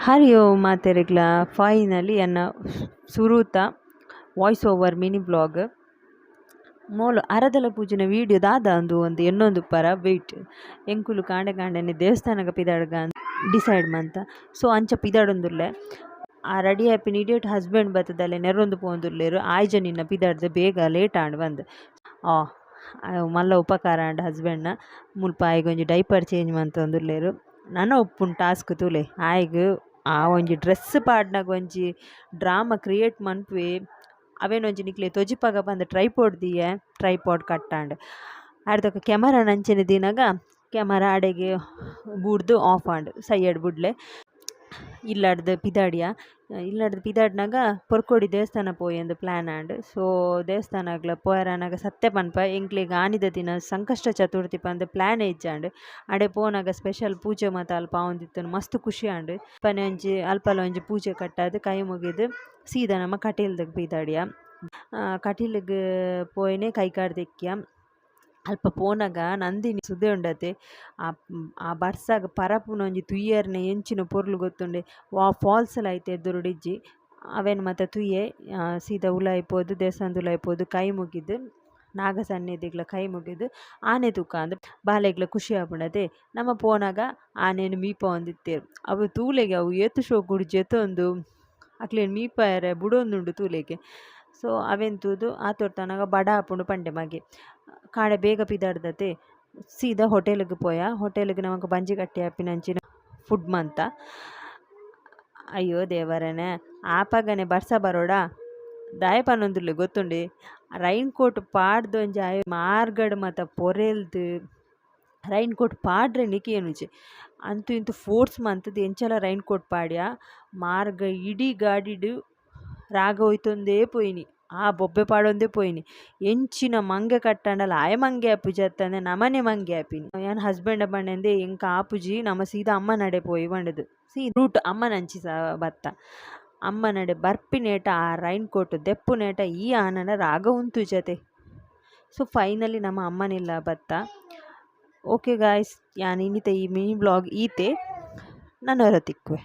ಹರಿ ಓಂ ಮಾತೆರೆಗ್ಲ. ಫೈನಲಿ ಎನ್ನ ಸುರೂತ ವಾಯ್ಸ್ ಓವರ್ ಮಿನಿ ವ್ಲಾಗ್. ಮೋಲು ಅರದಲ ಪೂಜೆನ ವೀಡಿಯೋ ದಾದ ಅಂದು ಒಂದು ಎನ್ನೊಂದು ಪರ. ವೆಯ್ಟ್, ಎಂಕುಲು ಕಾಂಡೆ ಕಾಂಡೆನೆ ದೇವಸ್ಥಾನಗ ಪಿದಾಡ್ಗ ಡಿಸೈಡ್ ಮಂತ. ಸೊ ಅಂಚ ಪಿದಾಡೊಂದುಲ್ಲೆ. ಆ ರೆಡಿ ಆಪಿನ ಇಡಿಯಟ್ ಹಸ್ಬೆಂಡ್ ಬತ್ತದಲ್ಲೆ ನೆರೊಂದು ಪೋವೊಂದುಲ್ಲೆರ್. ಆಯ್ಜ ನಿನ್ನ ಪಿದಾಡ್ದು ಬೇಗ ಲೇಟ್ ಆಂಡ್ ಬಂದ್. ಆ ಮಲ್ಲ ಉಪಕಾರ ಆಂಡ್ ಹಸ್ಬೆಂಡ್ನ. ಮುಲ್ಪ ಆಯ್ಗ್ ಒಂಜಿ ಡೈಪರ್ ಚೇಂಜ್ ಮಂತೊಂದುಲ್ಲೆರ್. ನನ ಉಪ್ಪುನ್ ಟಾಸ್ಕ್ ತೂಲೆ. ಆಯ್ಗ್ ಆ ಒಂಜಿ ಡ್ರೆಸ್ ಪಾಡ್ನಗ ಒಂಜಿ ಡ್ರಾಮ ಕ್ರಿಯೇಟ್ ಮನ್ಪುವೆ. ಅವೇನೊಂಜಿ ನಿಕ್ಲೆ ತೊಜಿಪಾಗ ಪಂದ್ ಟ್ರೈಪೋಡ್ ದೀಯೆ. ಟ್ರೈಪೋಡ್ ಕಟ್ಟಾಂಡ್. ಆಡ್ದೊಕ ಕ್ಯಾಮರಾ ನಂಚನೆ ದೀನಗ ಕ್ಯಾಮರಾ ಅಡೆಗೆ ಬೂರ್ದು ಆಫ್ ಆಂಡ್. ಸೈಯಡ್ ಬುಡ್ಲೆ. ಇಲ್ಲಡ್ದು ಪಿದಾಡಿಯ. ಇಲ್ಲಡ್ದು ಪಿದಾಡ್ನಗ ಪೊರ್ಕೋಡಿ ದೇವಸ್ಥಾನ ಪೋಯೆಂದು ಪ್ಲ್ಯಾನ್ ಆಂಡ್. ಸೊ ದೇವಸ್ಥಾನಗ್ಲ ಪೋಯೆರಾನಗ ಸತ್ಯ ಪನ್ಪ, ಎಂಕ್ಲೆಗ್ ಆನಿದ ದಿನ ಸಂಕಷ್ಟ ಚತುರ್ಥಿ ಪಂದ್ ಪ್ಲ್ಯಾನ್ ಇಜ್ಜಾಂಡ್. ಅಡೆ ಪೋನಗ ಸ್ಪೆಷಲ್ ಪೂಜೆ ಮಾತ ಅಲ್ಪ ಆವೊಂದಿತ್ತುಂಡು. ಮಸ್ತ್ ಖುಷಿ ಆಂಡ್. ಅಲ್ಪನೆ ಒಂಜಿ ಅಲ್ಪಲ ಒಂಜಿ ಪೂಜೆ ಕಟ್ಟಾದ್ ಕೈ ಮುಗಿದ್ ಸೀದಾ ನಮ ಕಟೀಲ್ದಗ್ ಪಿದಾಡಿಯ. ಕಟೀಲ್ಗ್ ಪೋಯಿನೆ ಕೈಕಾರ್ ದೆಕ್ಕಿಯ. ಅಲ್ಪ ಪೋನಗ ನಂದಿನಿ ಸುದೆ ಉಂಡತೆ. ಆ ಆ ಬರ್ಸಗ್ ಪರಪುನ ಒಂಜಿ ತೂಯೆರ್ನೆ ಎಂಚಿನ ಪೊರ್ಲು ಗೊತ್ತುಂಡೆ. ವಾ ಫಾಲ್ಸ್ ಲ ಐತ ಎದುರುಡು ಇಜ್ಜಿ. ಅವೆನ್ ಮಾತ ತೂಯೆ. ಸೀದಾ ಉಲಾಯಿ ಪೋದು ದೇವಸ್ಥಾನದ ಉಲಾಯಿ ಪೋದು ಕೈ ಮುಗಿದ್ ನಾಗ ಸನ್ನಿಧಿಗ್ಲ ಕೈ ಮುಗಿದ್ ಆನೆ ತೂಕ ಅಂದ್ ಬಾಲೆಗ್ಲ ಖುಷಿ ಆಪುಂಡತೆ. ನಮ ಪೋನಗ ಆನೆನ್ ಮೀಪವೊಂದಿತ್ತೆರ್. ಅವು ತೂಲೆಗೆ ಅವು ಏತ್ ಶೋಕುಡು ಜೆತೊಂದು ಅಕ್ಲೆನ್ ಮೀಪಾಯೆರೆ ಬುಡೊಂದುಂಡು ತೂಲೆಗೆ. ಸೊ ಅವೆನ್ ತೂದು ಆತೊರ್ತನಗ ಬಡ ಆಪುಂಡು ಪಂಡೆ ಮಗೆ. ಕಾಂಡೆ ಬೇಗ ಪಿದಾಡ್ದತೆ. ಸೀದಾ ಹೋಟೆಲ್ಗ್ ಪೋಯ. ಹೋಟೆಲ್ಗ್ ನಮಕ್ ಬಂಜಿ ಗಟ್ಟಿ ಆಪಿನಂಚಿನ ಫುಡ್ ಮಂತ. ಅಯ್ಯೋ ದೇವರನೆ, ಆಪಗನೆ ಬರ್ಸ ಬರೋಡ ದಾಯೆ ಪನೊಂದುಲ್ಲೆ ಗೊತ್ತುಂಡೆ. ರೈನ್ ಕೋಟ್ ಪಾಡ್ದ್ ಒಂಜಿ ಆಯೆ ಮಾರ್ಗಡ್ ಮಾತ ಪೊರೆಲ್ದ್ ರೈನ್ ಕೋಟ್ ಪಾಡ್ರೆ ನಿಕೇನುಜಿ. ಅಂತು ಇಂತು ಫೋರ್ಸ್ ಮಂತುದು ಎಂಚಲ ರೈನ್ ಕೋಟ್ ಪಾಡ್ಯ. ಮಾರ್ಗ ಇಡೀ ಗಾಡಿಡ್ ರಾಗ ಒಯ್ತೊಂದೇ ಪೋಯಿನಿ. ಆ ಬೊಬ್ಬೆ ಪಾಡೊಂದೇ ಪೋಯಿನಿ. ಎಂಚಿನ ಮಂಗೆ ಕಟ್ಟಂಡಲ ಆಯೆ ಮಂಗೆ ಆಪುಜಿ ಅತ್ತಂದೆ ನಮನೆ ಮಂಗೆ ಆಪಿನಿ. ಯಾನ್ ಹಸ್ಬೆಂಡ ಪಂಡೆಂದೆ ಎಂಕ್ ಆಪುಜಿ, ನಮ ಸೀದಾ ಅಮ್ಮನಡೆ ಪೋಯಿ ಪಂಡುದು. ಸೀ ರೂಟ್ ಅಮ್ಮನಂಚಿ ಬತ್ತ. ಅಮ್ಮನಡೆ ಬರ್ಪಿನೇಟ ಆ ರೈನ್ ಕೋಟ್ ದೆಪ್ಪುನೇಟ ಈ ಆನನ ರಾಗ ಉಂತುಜತೆ. ಸೊ ಫೈನಲಿ ನಮ್ಮ ಅಮ್ಮನಿಲ್ಲ ಬತ್ತ. ಓಕೆ ಗಾಯ್ಸ್, ಯಾನ್ ಇನ್ನಿತ ಈ ಮಿನಿ ವ್ಲಾಗ್ ಈತೆ. ನನೊರ ತಿಕ್ಕುವೆ.